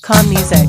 Calm music.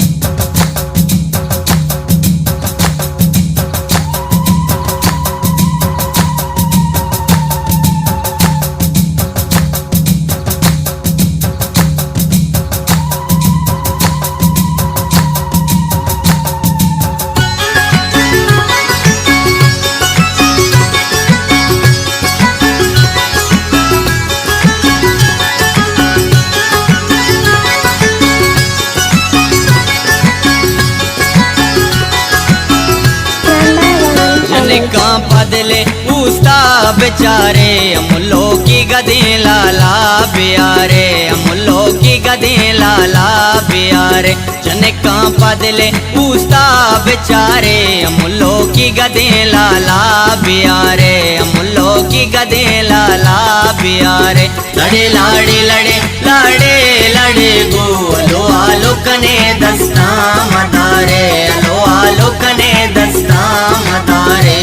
جنکاں پہ دل ءَ اوستا بچارے، ملوکی گدیں لالا بیارے، ملوکی گدیں لالا بیارے۔ جنکاں پہ دل ءَ اوستا بچارے، ملوکی گدیں لالا بیارے، ملوکی گدیں لالا بیارے۔ لڑے لاڑے لڑے، لاڑے لاڑے گو، الو آلو کنے دستاں مدارے، الو آلو کنے دستاں مدارے۔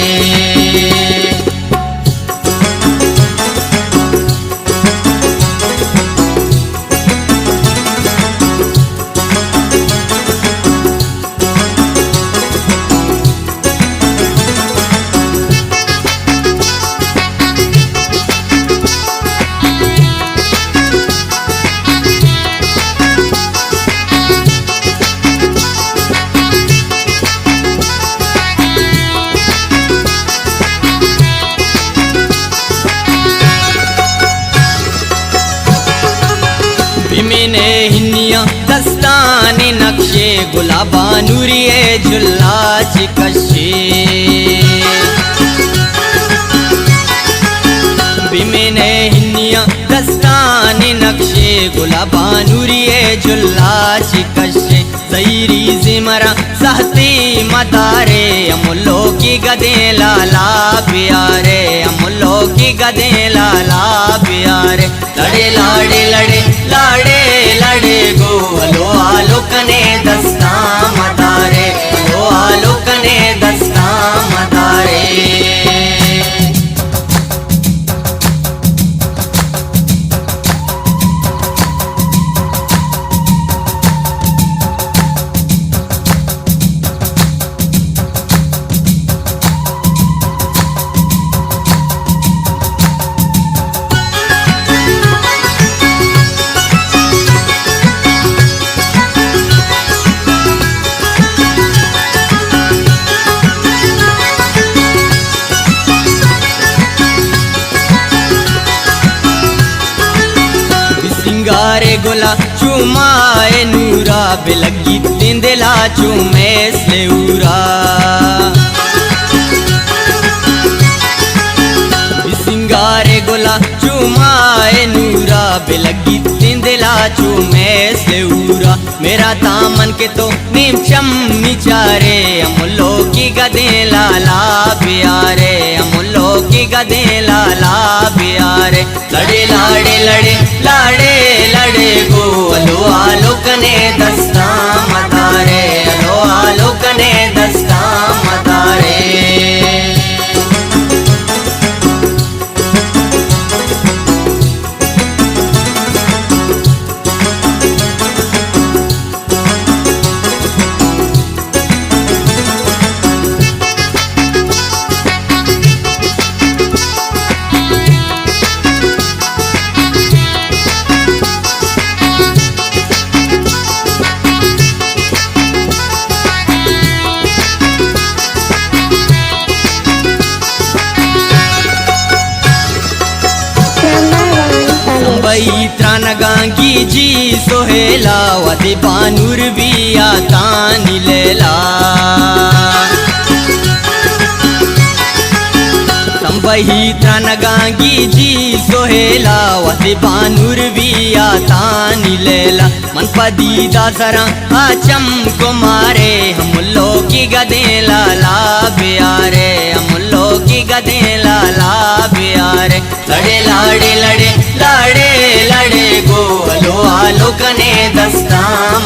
بمنے ہنیاں دستانی نقشے، گلاباں نوری ءِ جھلا چہ کشے۔ بمنے ہنیاں دستانی نقشے، گلاباں نوری ءِ جھلا چہ کشے۔ زہیری زمراں سہتی مدارے، ملوکی گدیں لالا بیارے، ملوکی گدیں لالا بیارے۔ لڑے لاڑے لڑے، لاڑے لاڑے گو، الو آلو کنے دستاں مدارے، الو آلو کنے دستاں مدارے۔ سنگار گلا چو ماہ نورا، بلگیت دلا چو مثل اورا۔ سنگار گلا چو ماہ نورا، بلگیت دلا چو مثل اورا۔ میرا دامن کہ تو نیم چم نی چارے، ملوکی گدیں لالا بیارے، ملوکی گدیں لالا بیارے۔ لڑے لاڑے لڑے، لاڑے لاڑے گو، الو آلو کنے دستاں مدارے، الو آلو کنے دستاں مدارے۔ سمبئی ترانگاں گیجی سہیلا، وتی بانور بی آتانی لیلا۔ سمبئی ترانگاں گیجی سہیلا، وتی بانور بی آتانی لیلا۔ من پہ دیدا سراں آ چم کو مارے، ہم لوکی گدیں لالا بیارے، ہم لوکی گدیں لالا بیارے۔ لڑے لاڑے لڑے، لاڑے لاڑے گو، الو آلو کنے دستاں